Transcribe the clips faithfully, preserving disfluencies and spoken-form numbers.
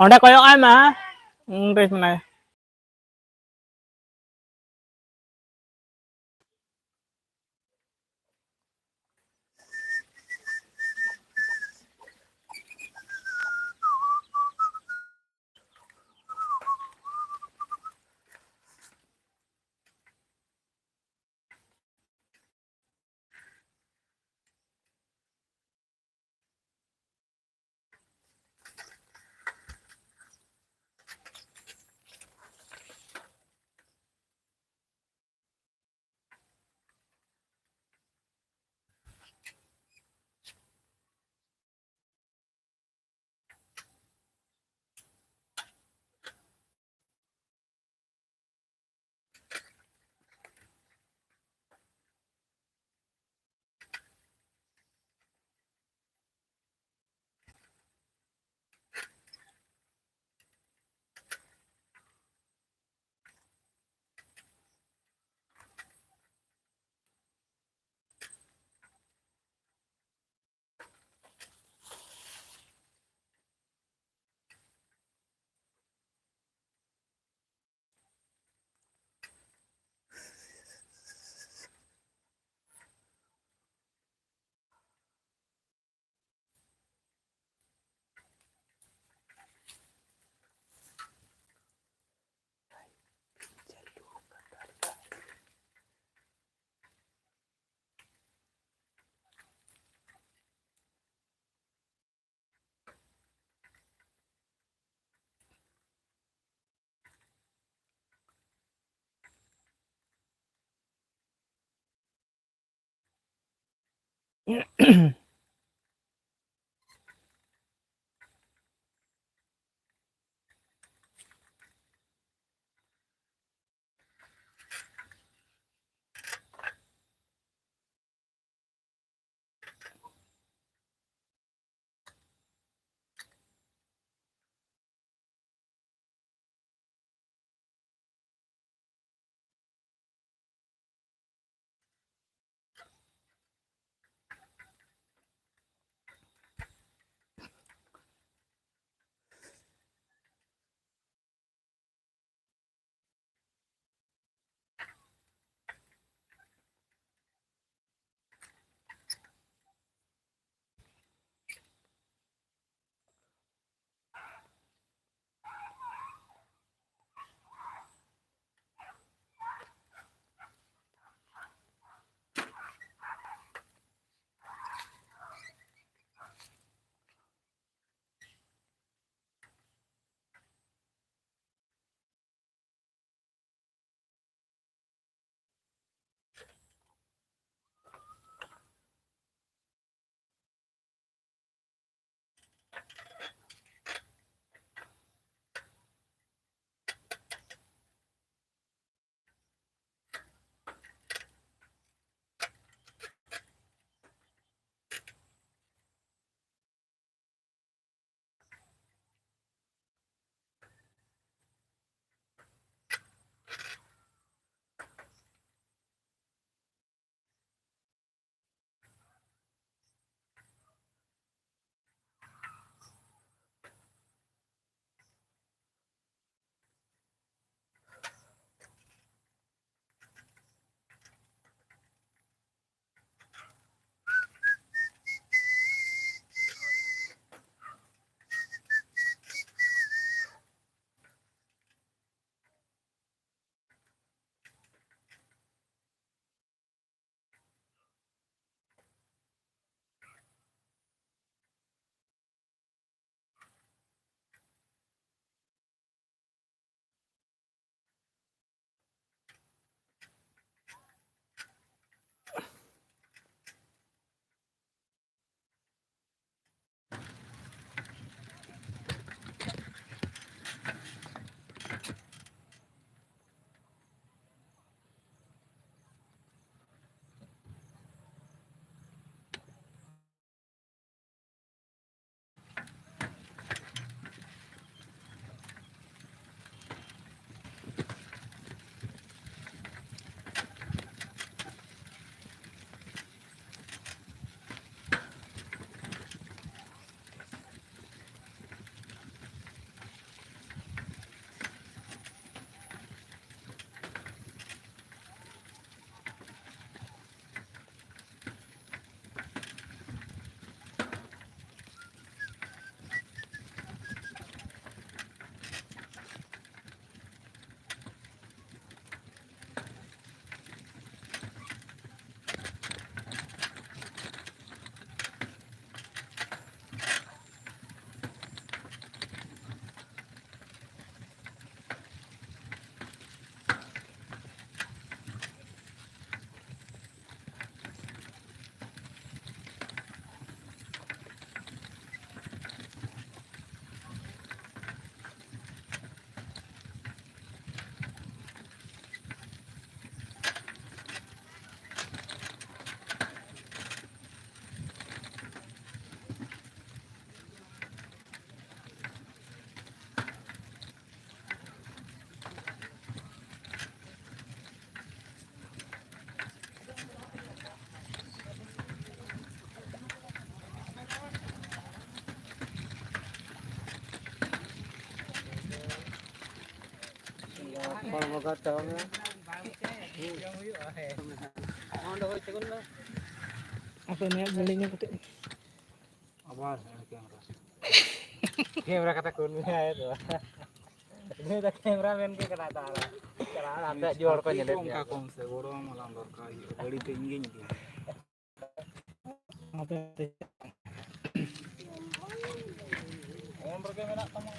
ᱚᱸᱰᱮ ᱠᱚᱭᱚᱜ ᱟᱭ ᱢᱟ, ᱩᱱᱨᱮ ᱢᱮᱱᱟᱭᱟ᱾ ᱦᱚᱲᱢᱚ ᱠᱚ ᱛᱟᱵᱚᱱ ᱢᱮ᱾ ᱟᱯᱮ ᱱᱤᱭᱟᱹ ᱵᱤᱞᱰᱤᱝ ᱧᱮᱞ ᱠᱟᱛᱮ ᱟᱵᱟᱨ ᱠᱮᱢᱮᱨᱟ᱾ ᱠᱮᱢᱮᱨᱟ ᱠᱟᱛᱷᱟ ᱠᱚ ᱱᱩᱭ ᱫᱚ᱾ ᱱᱩᱭ ᱫᱚ ᱠᱮᱢᱮᱨᱟ ᱢᱮᱱ ᱜᱮ ᱠᱟᱱᱟᱭ ᱛᱚ᱾ ᱟᱨ ᱪᱟᱞᱟᱣ ᱟᱯᱮᱭᱟᱜ ᱡᱩᱣᱟᱹ ᱦᱚᱲ ᱠᱚ ᱧᱮᱞᱮᱫ ᱚᱱᱠᱟ ᱯᱮᱭᱟ᱾ ᱠᱚᱢ ᱥᱮ ᱜᱚᱲᱚ ᱮᱢ ᱫᱚᱨᱠᱟᱨ ᱦᱩᱭᱩᱜᱼᱟ᱾ ᱜᱟᱹᱰᱤ ᱛᱮ ᱤᱧ ᱜᱤᱧ ᱤᱫᱤᱭᱟ᱾ ᱚᱱᱟ ᱛᱮ ᱯᱷᱳᱱ ᱨᱮᱜᱮ ᱢᱮᱱᱟᱜ ᱛᱟᱢᱟ᱾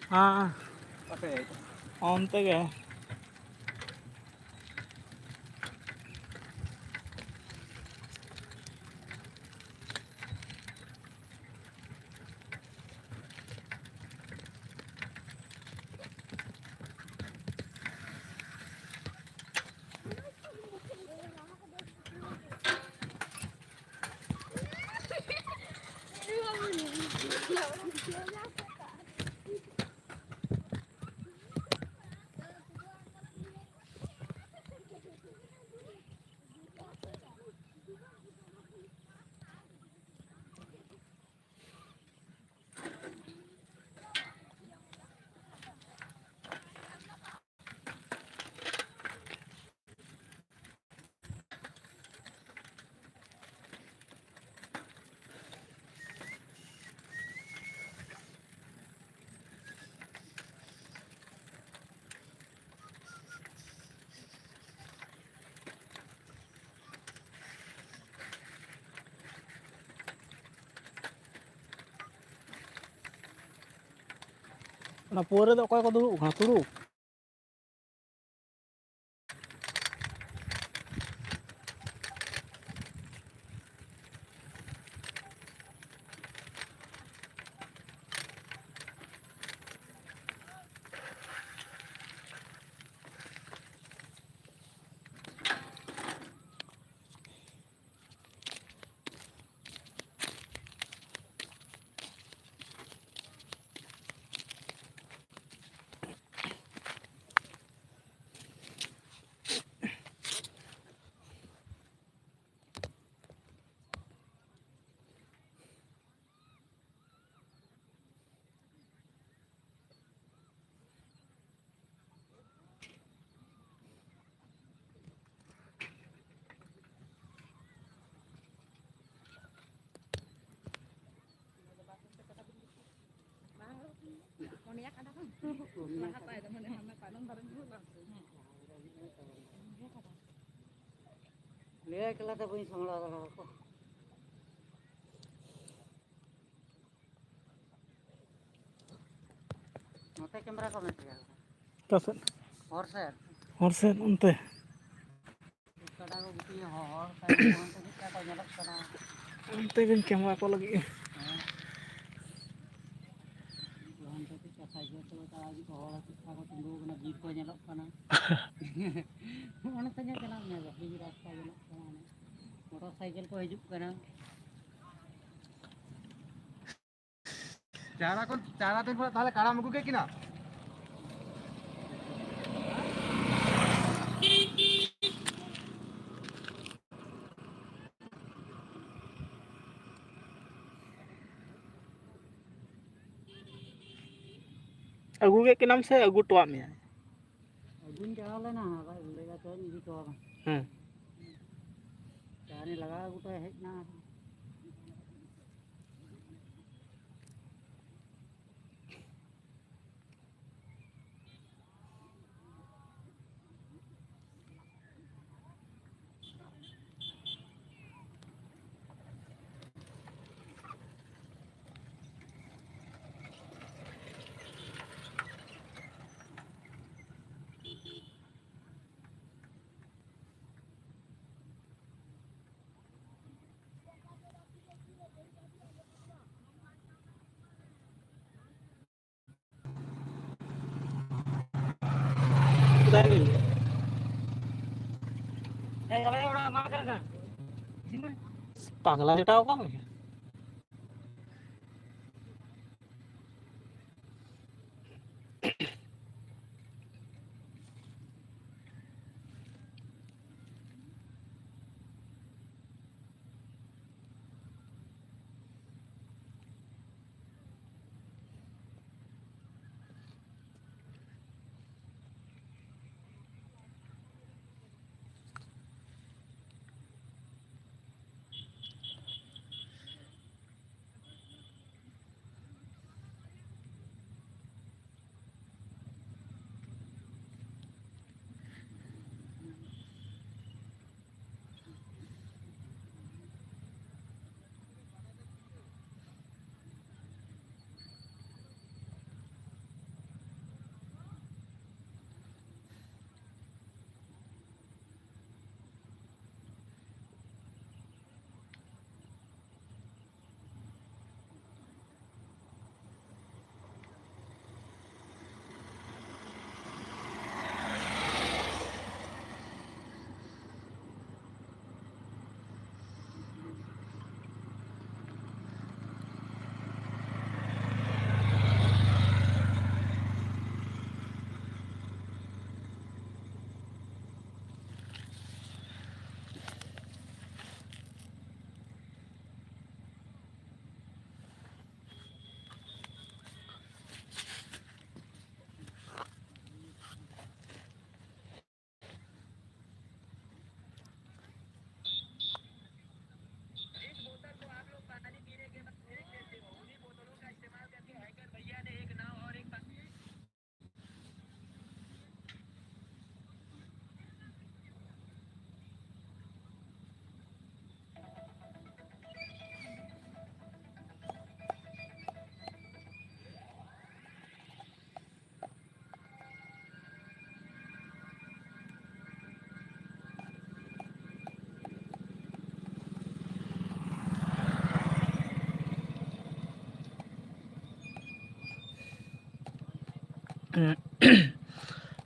ᱦᱮᱸ, ᱚᱱᱛᱮ ᱜᱮ᱾ ᱚᱱᱟ ᱯᱟᱹᱣᱨᱟᱹ ᱫᱚ ᱚᱠᱚᱭ ᱠᱚ ᱫᱩᱲᱩᱵ ᱠᱟᱱᱟ? ᱛᱩᱲᱩᱠ᱾ ᱞᱟᱹᱭ ᱮᱠᱞᱟ ᱛᱮ ᱵᱟᱹᱧ ᱥᱟᱢᱵᱲᱟᱣ ᱫᱟᱲᱮᱭᱟᱠᱚᱣᱟ᱾ ᱱᱚᱛᱮ ᱠᱮᱢᱮᱨᱟ ᱠᱚ ᱢᱮᱱᱟᱜ ᱜᱮᱭᱟ᱾ ᱚᱠᱟ ᱥᱮᱫ? ᱦᱚᱨ ᱥᱮᱫ᱾ ᱦᱚᱨ ᱥᱮᱫ ᱚᱱᱛᱮ᱾ ᱠᱟᱰᱟ ᱠᱚ ᱜᱩᱯᱤᱭᱟ ᱦᱚᱲ, ᱛᱟᱭᱚᱢ ᱠᱚ ᱚᱱᱛᱮ ᱪᱮᱫ ᱞᱮᱠᱟ ᱠᱚ ᱧᱮᱞᱚᱜ ᱠᱟᱱᱟ᱾ ᱚᱱᱛᱮ ᱵᱤᱱ ᱠᱮᱢᱮᱨᱟ ᱠᱚ ᱞᱟᱹᱜᱤᱫ᱾ ᱦᱮᱸ᱾ ᱚᱱᱛᱮ ᱪᱮᱫ ᱞᱮᱠᱟ ᱥᱟᱭᱠᱮᱞ ᱛᱮᱠᱚ ᱪᱟᱞᱟᱣ ᱤᱫᱤᱭᱮᱫ ᱠᱚᱣᱟ, ᱦᱚᱲ ᱪᱮᱫ ᱞᱮᱠᱟ ᱠᱚ ᱛᱤᱸᱜᱩ ᱟᱠᱟᱱᱟ, ᱵᱤᱨ ᱠᱚ ᱧᱮᱞᱚᱜ ᱠᱟᱱᱟ᱾ ᱚᱱᱛᱮ ᱧᱮᱞ ᱪᱟᱞᱟᱜ ᱢᱮ, ᱵᱤᱨ ᱨᱟᱥᱛᱟ ᱧᱮᱞᱚᱜ ᱠᱟᱱᱟ, ᱚᱱᱮ ᱢᱚᱴᱚᱨ ᱥᱟᱭᱠᱮᱞ ᱠᱚ ᱦᱤᱡᱩᱜ ᱠᱟᱱᱟ᱾ ᱪᱟᱨᱟ ᱠᱚ, ᱪᱟᱨᱟ ᱫᱤᱱ ᱠᱷᱚᱱᱟᱜ ᱛᱟᱦᱞᱮ ᱠᱟᱲᱟᱢ ᱟᱹᱜᱩ ᱠᱮᱫ ᱠᱤᱱᱟ? ᱟᱹᱜᱩ ᱠᱮᱫ ᱠᱤᱱᱟᱢ ᱥᱮ ᱟᱹᱜᱩ ᱦᱚᱴᱚᱣᱟᱫ ᱢᱮᱭᱟᱭ? ᱟᱹᱜᱩᱧ ᱪᱟᱞᱟᱣ ᱞᱮᱱᱟ, ᱟᱫᱚ ᱞᱟᱹᱭ ᱫᱟ ᱪᱚᱧ ᱤᱫᱤ ᱦᱚᱴᱚ ᱟᱢᱟ᱾ ᱦᱮᱸ᱾ ᱪᱟᱨᱤ ᱞᱟᱜᱟᱣ ᱟᱹᱜᱩ ᱦᱚᱴᱚ ᱦᱮᱡ ᱮᱱᱟ᱾ ᱯᱟᱜᱽᱞᱟ ᱡᱚᱴᱟᱣ ᱠᱟᱱ ᱜᱮᱭᱟ᱾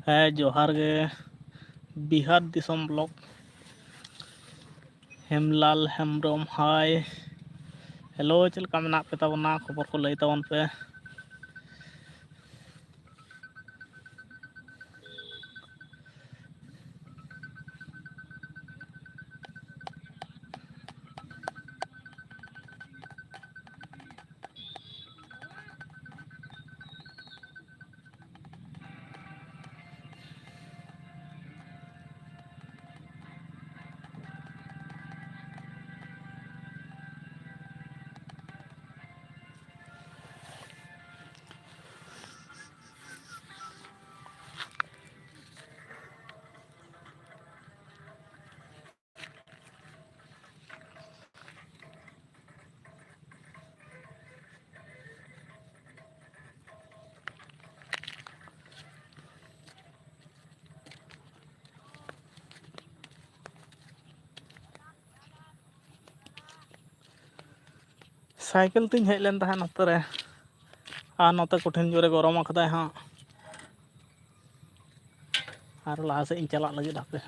ᱦᱮᱸ, ᱡᱚᱦᱟᱨ ᱜᱮ᱾ ᱵᱤᱦᱟᱨ ᱫᱤᱥᱚᱢ ᱵᱞᱚᱠ᱾ ᱦᱮᱢᱞᱟᱞ ᱦᱮᱢᱵᱨᱚᱢ, ᱦᱟᱭ᱾ ᱦᱮᱞᱳ, ᱪᱮᱫ ᱞᱮᱠᱟ ᱢᱮᱱᱟᱜ ᱯᱮ ᱛᱟᱵᱚᱱᱟ? ᱠᱷᱚᱵᱚᱨ ᱠᱚ ᱞᱟᱹᱭ ᱛᱟᱵᱚᱱ ᱯᱮ᱾ ᱥᱟᱭᱠᱮᱞ ᱛᱤᱧ ᱦᱮᱡ ᱞᱮᱱ ᱛᱟᱦᱮᱸᱫ ᱱᱚᱛᱮ ᱨᱮ, ᱟᱨ ᱱᱚᱛᱮ ᱠᱚᱴᱷᱤᱱ ᱡᱳᱨᱮ ᱜᱚᱨᱚᱢ ᱟᱠᱟᱫᱟᱭ ᱦᱟᱸᱜ᱾ ᱟᱨ ᱞᱟᱦᱟ ᱥᱮᱫ ᱤᱧ ᱪᱟᱞᱟᱜ ᱞᱟᱹᱜᱤᱫ ᱦᱟᱯᱮ᱾